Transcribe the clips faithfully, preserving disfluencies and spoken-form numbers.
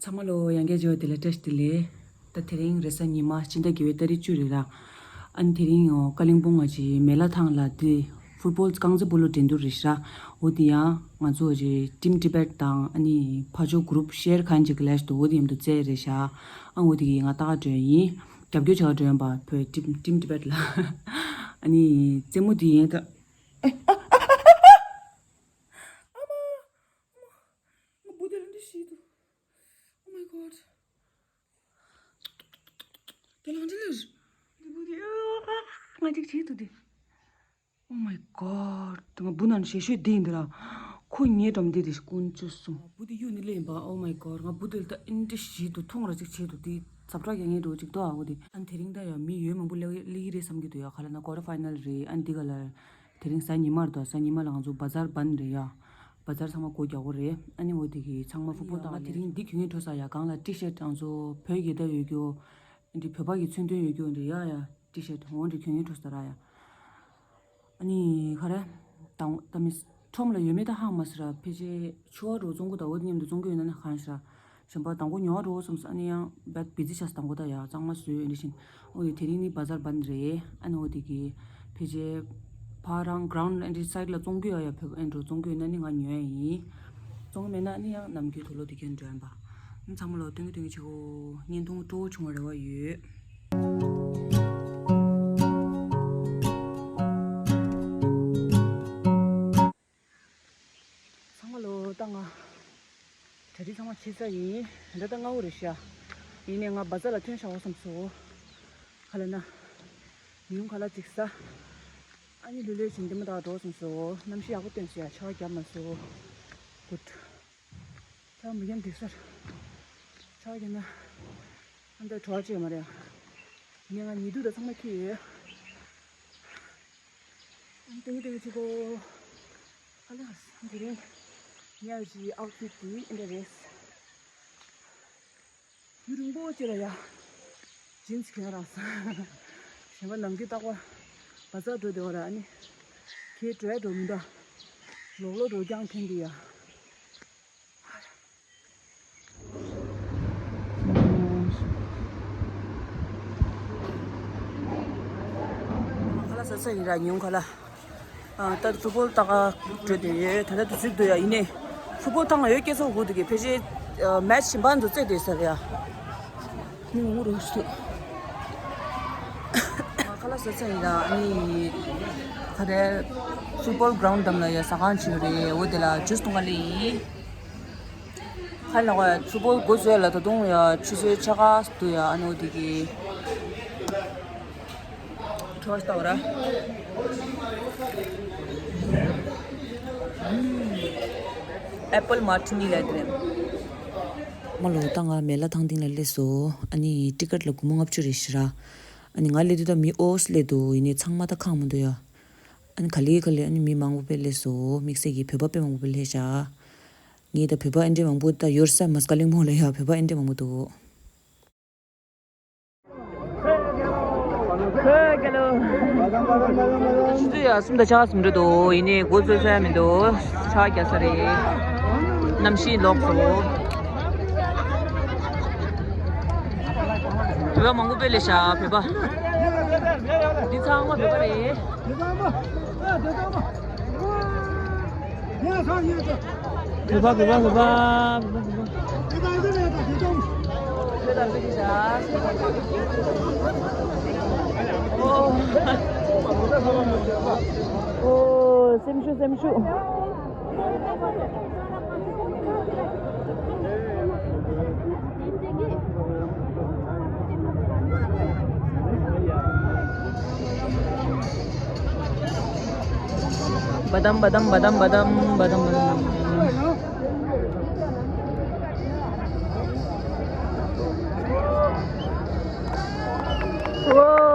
ཚང་མ་ལོ་ཡང་བསྐྱར་མཇལ་བ་དེ་ལ་བཀྲ་ཤིས་བདེ་ལེགས། ད་དེ་རིང་རེས་གཟའ་ཉི་མ་སྤྱི་ཟླ་བརྒྱད་པའི་ཏ་རིག་བཅུ་རེད་ར། ཨ་ནི་དེ་རིང་ཀ་ལིང་པོང་ང་ཅི་མེ་ལ་ཐང་ལ་དེ་ཕུཊ་བོལ་རྐང་རྩེད་སྤོ་ལོ་འགྲན་བསྡུར་རེད་ཤག་འོ་དེ་ཡང་ང་ཚོ་ཅི་ཊིམ་ཊི་བེཊ་དང་ཨ་ནི་ཕ་ཇོ་གུ་རུབ་ཤེར་གང་ཅིག་ལས་དུ་འོ་དེ་མཉམ་དུ་རྩེད་རེད་ཤག་ཨ་འོ་དེ་གི་ང་ཏག་འགྲོ་ཡིན། རྒྱབ་སྐྱོར་བྱ་བ་འགྲོ་ཡིན་པ་བོད་ཊིམ་ཊིམ་ཊི་བེཊ་ལ། ཨ་ནི་རྩེད་མོ་དེ་ཡིན་ད། ཨ་མ། ཨ་མ། ང་བུ་དེ་ལ་འདི་ཤི་འདུག Oh my god. དེ་ལ་འདི་ལ། འདི་བུ་དེ། ང་ཅིག་བྱེད་འདུག་དེ། Oh my god. དེ་ང་བུ་ནང་ཞེ་ཤོས་འདི་ཡིན་འདི་ལ། ཁོ་ཉེ་འགྲམ་འདི་དེ་ཀུན་སྤྱོད་སོང་། བུ་དེ་གཡུག་ནི་ལེ་ཡིན་པ། Oh my god. ང་བུ་དེ་ལ་ད་ཨིན་འདི་ཤི་འདུག་མཐོང་ར་ཅིག་བྱེད་འདུག་དེ་ཛབ་ཊ་རྒྱག་ངེས་འགྲོ་ཅིག་ཏོ་ཨ་བུ་དེ། ཨ་ནི་དེ་རིང་ད་ཡང་མི་ཡོད་མང་པོ་སླེབས་སླེབས་ཀྱི་རེད་བསམ་གྱི་འདུག་ཡ། ག་ལ་ན་ཀོ་ཊར་ཕའི་ནལ་རེད། ཨ་ནི་འདི་ག་ལ། དེ་རིང་གཟའ་ཉི་མ་རེད་དོ། གཟའ་ཉི་མ་ལ་ང་ཚོ་བ་ཛར་བན་རེད་ཡ། བ་ཛར་ཚང་མ་སྒོ་རྒྱག་གོ་རེད། ཨ་ནི་འོ་དེ་གི་ཚང་མ་ཕུཊ་བོལ་ཏག་ང་དེ་རིང་འདི་གྱོན་ངེས་འགྲོ་ས་ཡ། གང་ལ་ཊི་ཤར་ཊི་ང་ཚོ་བོད་ཀྱི་ད་ཡོད་རྒྱུ། འདི་བོད་པ་གི་མཚོན་དོན་ཡོད་རྒྱུ་འདི་ཡ་ཡ་ཊི་ཤར་ཊི་འོ་འདི་གྱོན་ངེས་འགྲོ་ས་ར་ཡ། ཨ་ནི་ག་རེ། དང་ད་མི་ཁྲོམ་ལ་ཡོད་མེད་ད་ཧ་མ་སི་ར། ཕལ་ཆེར་ཕྱུ་པ་རོ་བཙོང་གོ་ད་འོ་དེ་མཉམ་དུ་བཙོང་གི་ཡོད་ན་ནི་གང་ཤ། གཞན་པ་དང་པོ་ཉོ་བ་འགྲོ་བསམ་སོང་། ཨ་ནི་ཡང་བད་བི་ཛི་ཆགས་སོང་། དང་པོ་ད་ཡ་གཙང་མ་བཟོས་ཨེ་འདྲ་བཞིན། འོ་དེ་དེ་རིང་ནི་བ་ཛར་བན་རེད། ཨ་ནི་འོ་དེ་གི་ཕལ་ཆེར་ཕ་རང་གྷ་རའུན་ཌི་ཨེ་འདྲ་སའིཌ་ལ་བཙོང་གི་ཡོད་ཡ། བོད་ཨེ་འགྲོ་བཙོང་གི་ཡོད་ན་ནི་ང་ཉོ་ཡ་ཡིན། བཙོང་གི་མེད་ན་ནི་ཡང་ནམ་རྒྱུན་དུ་ལོ་དེ་གྱོན་འགྲོ་ཡིན་པ། ཨ་ཚང་མ་ལོ་སྟོན་གི་སྟོན་གི་བྱེད་གོ། བརྙན་ཐུང་སྤྲོ་བོ་བྱུང་བ་རེ་བ་ཡོད། ཚང་མ་ལོ་ད་ང་གྲ་སྒྲིག་ཚང་མ་བྱས་ཚར་ཡིན། ད་ལྟ་སྔ་པོ་རེད་ཤག་ཡིན་ནའི་ང་བ་ཛར་ལ་ཐོན་བཞག་འོ་བསམ་སོང་། ག་ལ་ན། ཉུང་ཁ་ལ་ཅིག་ཟ། ཨ་ནི་ལྷོད་ལྷོད་བྱས་འདི་མ་ཐག་འགྲོ་བསམ་སོང་། གནམ་གཤིས་ཡག་པོ་སྟོན་སོང་ཡ། ཆར་པ་བརྒྱབ་མ་སོང་། གུཌ། ཆར་པ་མ་བརྒྱབ་འགྲིག་ས་རེད། ཆར་པ་བརྒྱབ་ན་ཨ་མདའ་བྲོ་བ་བྱེད་ཡོད་མ་རེད། ངས་ང་ཉི་གདུགས་དང་ཚང་མ་འཁྱེར་ཡོད། ཨ་ནི་ཏིང་ཏིང་ཅིག་གོ། ཨ་ལས། དེ་རིང་ངའི་ཨའུཊ་ཕིཊ་དེ་འདི་འདྲ་རེད། རྒྱུན་རིང་པོ་ཅིག་ལ་ཡ། ཇིན་སི་གྱོན་རག་སོང་། གཞན་པ་ནམ་རྒྱུན་རྟག་པར་བ་ཛར་འགྲོ་བསྡད་པ་ར། ཨ་ནི་ཁྱེད་འགྲོ་ཡ་འགྲོ་མི་འདུག་ལོག་ལོག་འགྲོ་རྐྱང་འཐེན་གི་ཡ། ཁ་ལག་ཟ་ས་ཡིན་ར། ཉུང་ཁ་ལག་ཨ། ད་ཕུཊ་བོལ་ཏག་འགྲོ་བསྡད་ཡོད། ད་ལྟ་དུས་ཚོད་འདུག་ཡ། ཡིན་ནའི་ཕུཊ་བོལ་ཏག་ང་ཡོད་སྐད་ཚོགས་གོ་འདུག་གི། ཕལ་ཆེར་ཨ་མེ་ཆི་གཞན་པ་འདུག་རྩེད་བསྡད་ས་རེད་ཡ། མི་ངོ་རོ་ཞིག་ཁ་ལག་ཟ་ས་ཡིན་ར། ཨ་ནི་ག་རེ། ཕུཊ་བོལ་གྷ་རའུན་ཌི་འགྲམ་ལ་ཡ་ཟ་ཁང་ཅིག་ཡོད་རེད། འོ་དེ་ལ་ཇུས་འཐུང་ག་སླེབས་ཡིན། ཁ་ལག་ཕུཊ་བོལ་འགོ་བཙུགས་ཡ་ལ་ད་དུང་ཡ་ཆུ་ཚོད་ཕྱེད་ཀ་འདུག་ཡ། ཨ་ནི་འོ་དེ་གི་ཁྲོ་ཤ་ལྟ་བ་ར། ཨེ་པལ་མར་ཊི་ནི་ལ་དེ་རེད། མ་ལོ་ད་ང་མེ་ལ་ཐང་སྟེང་ལ་སླེབས་སོང་། ཨ་ནི་ཊི་ཀེཊ་ལ་སྒོར་མོ་ལྔ་བཅུ་རེད་ཤག་ར། ཨ་ནི་ང་སླེབས་དུས་ད་མི་ཨོ་སི་སླེབས་འདུག་ཡིན་ནའི་ཚང་མ་ད་ཁག་མི་འདུག་ཡ། ཨ་ནི་ག་ལེ་ག་ལེ་ཨ་ནི་མི་མང་པོ་དཔེ་སླེབས་སོང་། དམིགས་བསལ་གྱི་བོད་པ་དཔེ་མང་པོ་སླེབས་ཤག་ངས་ད་བོད་པ་ཨེ་འདྲའི་མང་པོ་ད་ཡོད་ས་མ་ཟད་ཀ་ལིང་པོང་ལ་ཡ་བོད་པ་ཨེ་འདྲའི་མང་པོ་འདུག་ཆུ་ཚོད་ཡ་གསུམ་དང་ཕྱེད་ཀ་ཙམ་འགྲོ་འདུག་ཡིན་ནའི་འགོ་ཚུགས་ས་ཡ་མི་འདུག་ཆར་པ་རྒྱག་ས་རེད། གནམ་གཤིས་ལོག་སོང་། བོད་པ་མང་པོ་དཔེ་སླེབས་ཤག་བོད་པ། འདི་ཚང་མ་བོད་པ་རེད། བོད་པ་བོད་པ་བོད་པ། ཨོ། ཨོ། སེམས་ཤུགས་སེམས་ཤུགས། བ་དམ་བ་དམ་བ་དམ་བ་དམ་བ་དམ་བ་དམ། ཨོ།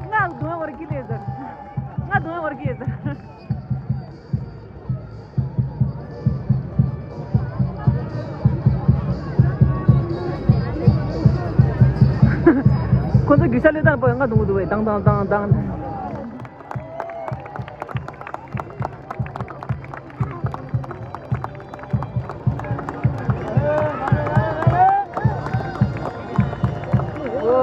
ང་གདོང་བར་གྱི་ལས་ཟེར། ང་གདོང་བར་གྱི་ཟེར། ཁོ་ཚོ་རྒྱུ་ཆ་ལས་དང་པོ་ང་གདོང་འདུག་བས་དང་དང་དང་དང་།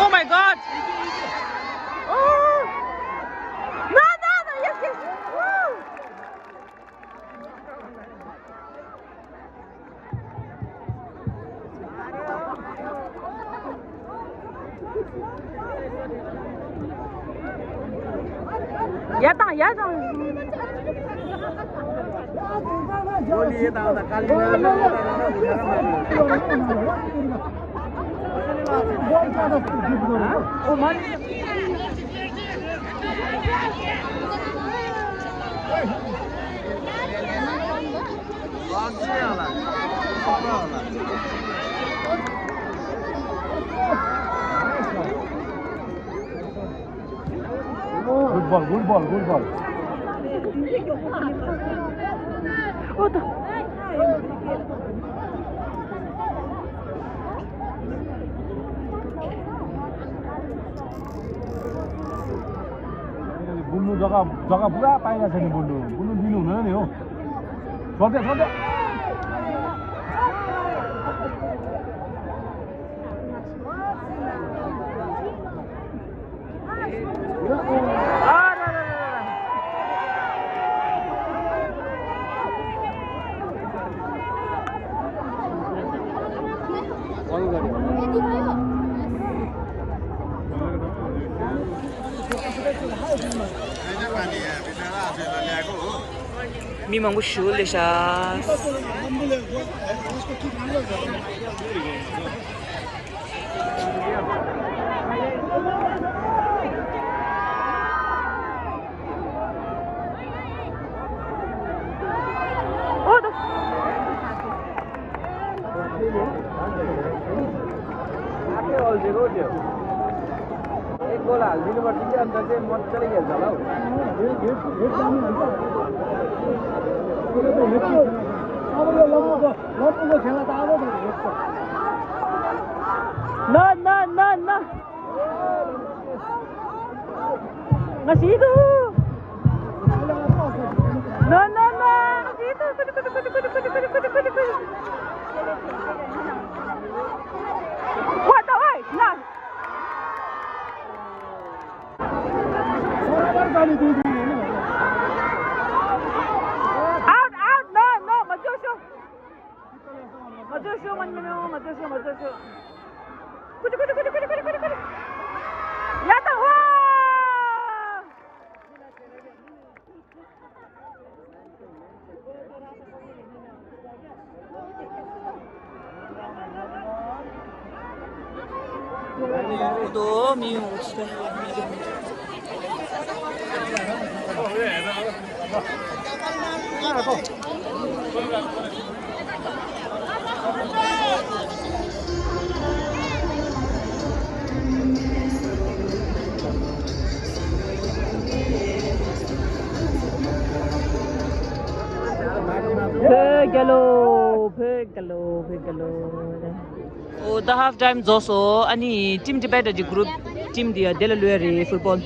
Oh my God! Oh! No, no, no, yes, yes. Woo! ཡར་བཏང་ཡར་བཏང་། Good ball, good ball, good ball. बुल्नु जग्गा, जग्गा पुरा पाइरहेको छ नि बुल्नु। बुल्नु दिनु हुँदैन नि हौ। छोड्दे, छोड्दे। མི་མང་པོ་ཞིག་སླེབས་ཤག एक गोल हालिदिनु पर्छ कि अन्त चाहिँ मजाले खेल्छ होला हौ। अब यो लम्बुको, लम्बुको खेला त अब हेर्छ। ल ल ल ल। Ngasitu. No, no, no. Ngasitu. What the, oi, no. Out, out, no, no, majoso. Majoso, man, man, majoso, majoso. Kudu, kudu, kudu. Yata, wow! ཨུ་དོ་མི་ཡོང་། བོད་རྒྱལ་ལོ། བོད་རྒྱལ་ལོ། བོད་རྒྱལ་ལོ། ཨོ་ད་ཧབ་ཊའིམ་རྫོགས་སོང་། ཨ་ནི་ཊིམ་ཊི་བེཊ་གི་གུ་རུབ་ཊིམ་འདི་ཡ་དེ་ལ་ལུས་རེད། ཕུཊ་བོལ་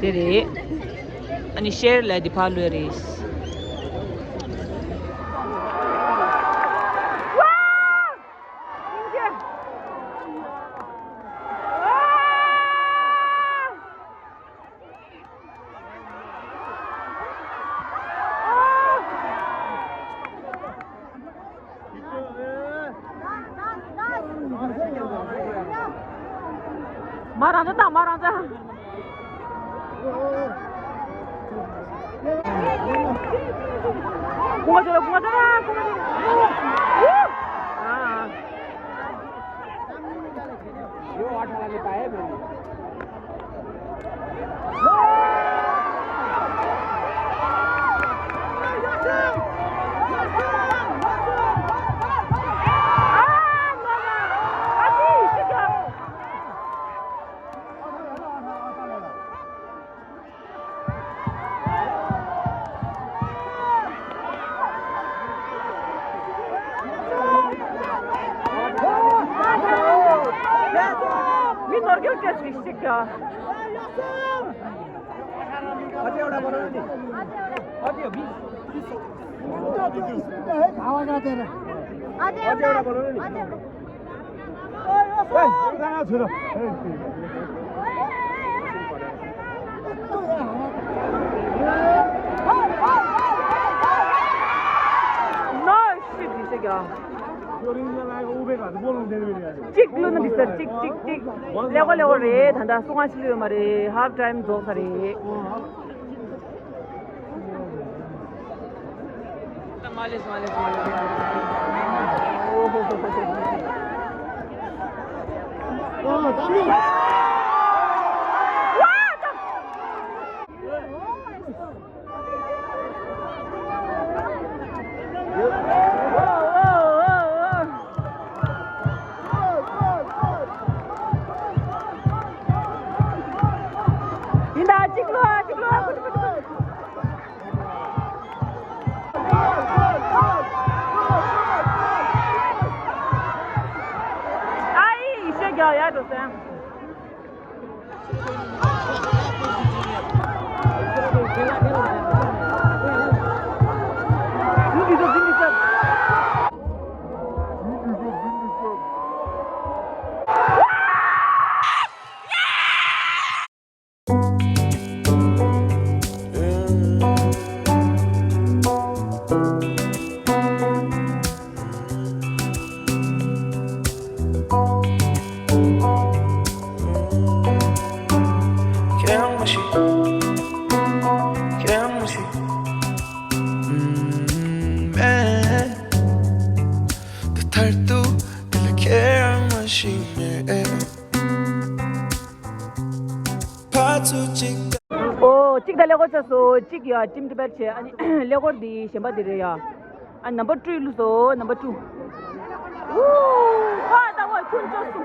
དེ་རེད། ཨ་ནི་ཤེར་ལ་འདི་ཕར་ལུས་རེད། མ་རང་ཅག་དང་མ་རང་ཅག་ཀུང་ཀ་ཅོ་ར། ཀུང་ཀ་ཅོ་ར། ཀུང་ཀ་ཅོ་ར། ཨ། མི་ནོར་སྐྱོན་སྤྲད་ཞིག་ཞིག་ག་གཅིག་བླུགས་ན་འགྲིག་ས། གཅིག་གཅིག་གཅིག་ལེགས་པོ་ལེགས་པོ་རེད། ད་ལྟ་སུ་གང་ཞིག་བླུགས་ཡོད་མ་རེད། ཧབ་ཊའིམ་རྫོགས་ས་རེད། མ་ལེས་མ་ལེས་མ་ལེས། ཡིན་ད། གཅིག་ལོ། གཅིག་ལོ། ཨ་ཡི་ཡི་ཤེས་རྒྱག་ཡ་འགྲོ་སེམས། ཕར་ཚུར་གཅིག་དང་། ཨོ། གཅིག་དང་ཀླད་ཀོར་བྱས་སོང་། གཅིག་ཡ་ཊིམ་ཊི་བེཊ་བྱས། ཨ་ནི་ཀླད་ཀོར་འདི་གཞན་པ་འདི་རེད་ཡ། ཨ། ནམ་བར་ཊུ་བླུགས་སོང་། ནམ་བར་ཊུ། ཨུ། ཧ་ད་ཝའི་ཁུན་ཅོ་སུ།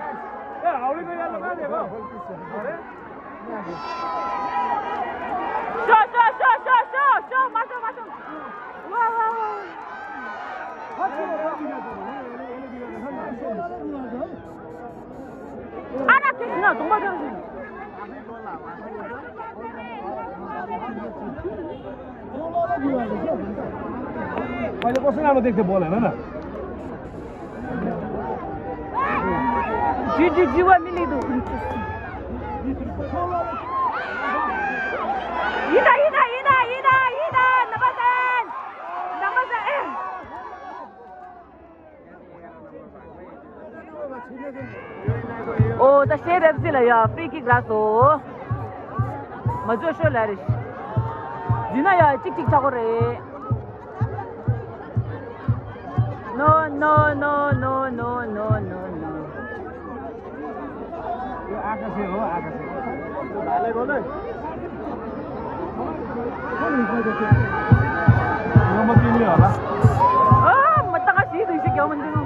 ཤོ་ཤོ་ཤོ་ཤོ་ཤོ་ཤོ། མ་ཤོ་མ་ཤོ། ཝ་ཝ་ཝ། ཨ་ར་ཁེ་ན་གདོང་པ་ཅན་ཞིག་ཁོ་ལ་ཁོ་སེ་ན་མ་ཏེག་ཏེ་བོ་ལ་ན་ན། ཇི་ཇི་ཇི་བ་མི་ལི་དུ། ཡི་ད་ཡི་ད་ཡི་ད་ཡི་ད་ཡི་ད། ནམ་པ་སན། ནམ་པ་སན། ཨེ། ཨོ། ད་ཤེ་རེབ་ཟི་ལ་ཡ་ཕི་རི་ཀིག་རག་སོང་། མ་བཟོད་ཤོད་ལ་རེ། འཛིན་ན་ཡ་གཅིག་གཅིག་ཆགས་ཀྱི་རེད། No, no, no, no, no, no, no, no. ཨ་ཁ་སེ་ཧོ། ཨ་ཁ་སེ། ཨ་མ་ཏི་ལི་ཨ་ལ། ཨ་མ་ཏ་ཁ་ཤི་དུ་ཤི་གྱོ་མ་འདི་ནོ།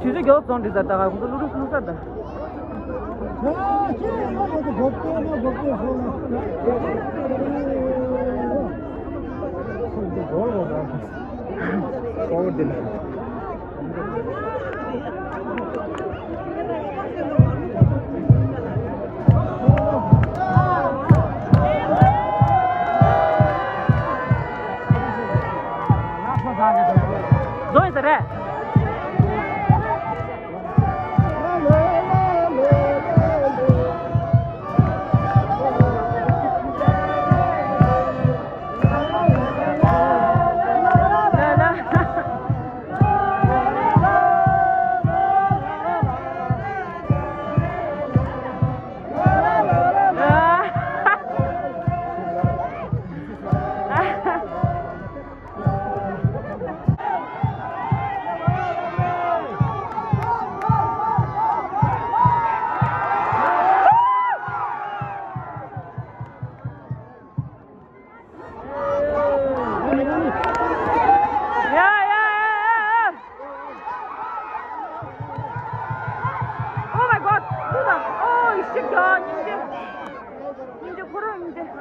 དུས་ཚོད་མགྱོགས་བཙོང་འདྲི་ཟེར་ད་ག་ཁོང་ཚོ་བླུག་རུ་བླུག་ས་ད། བཟོ་ཡི་ཟེར་རེད། Yeah, yeah, yeah, yeah. Oh my God. Oh, shit, God. ཉིན་རྒྱུན་ཁོ་རང་ཉིན་རྒྱུན།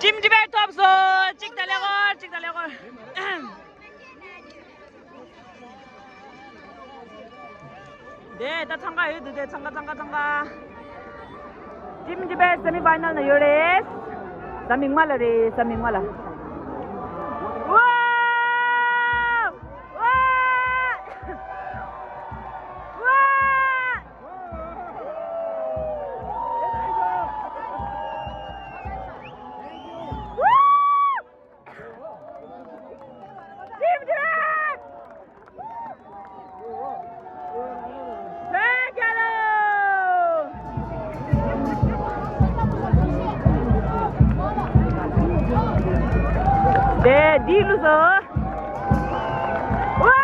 Team Tibet ཐོབ་སོང་། གཅིག་དང་ཀླད་ཀོར། གཅིག་དང་ཀླད་ཀོར། དེ་ད་འཚང་ཁ་ཡོད་འདུག་དེ་འཚང་ཁ་འཚང་ཁ་འཚང་ཁ། Team Tibet semi final ན་ཡོད་རེད། གཟའ་མིག་དམར་ལ་རེད། གཟའ་མིག་དམར་ལ། ཝའོ། ཝའོ། ཝའོ། Team Tibet! བོད་རྒྱལ་ལོ། དེ་འདི་ལུས་སོ། ཝའོ།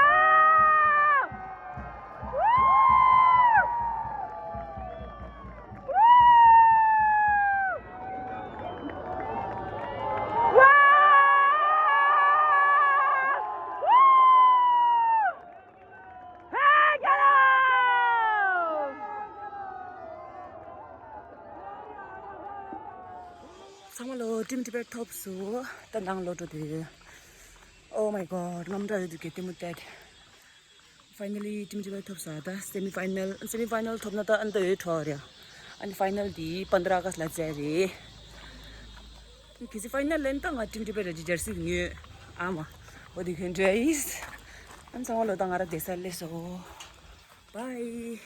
ཚང་མ་ལོ། Team Tibet ཐོབ་སོང་། ད་ནང་ལོག་འགྲོ་དུས། Oh my God, དངངས་སྐྲག་ཡོད་འདུག་གི། ལྟད་མོ་བལྟས། Finally Team Tibet ཐོབ་ས། ད་semi final, semi final ཐོབ་ན་ད་ཨ་ནི་ད་ཡོད་འགྲོ་རེད། ཨ་ནི་final དེ་པནྡྲ་ཨ་གསྟ་ལ་རྩེ་རེད། གལ་སྲིད་ཕའི་ནལ་ལེན་ད་ང་ཊིམ་ཊི་པེ་ར་ཇི་ཇར་སི་ཉོས། ཨ་མ། འོ་དེ་ཁྱོད་འདྲ་ཡིས། ཨ་ཚང་མ་ལོ་ད་ང་ར་བསྡད་ས་སླེབས་སོ། བྷའི།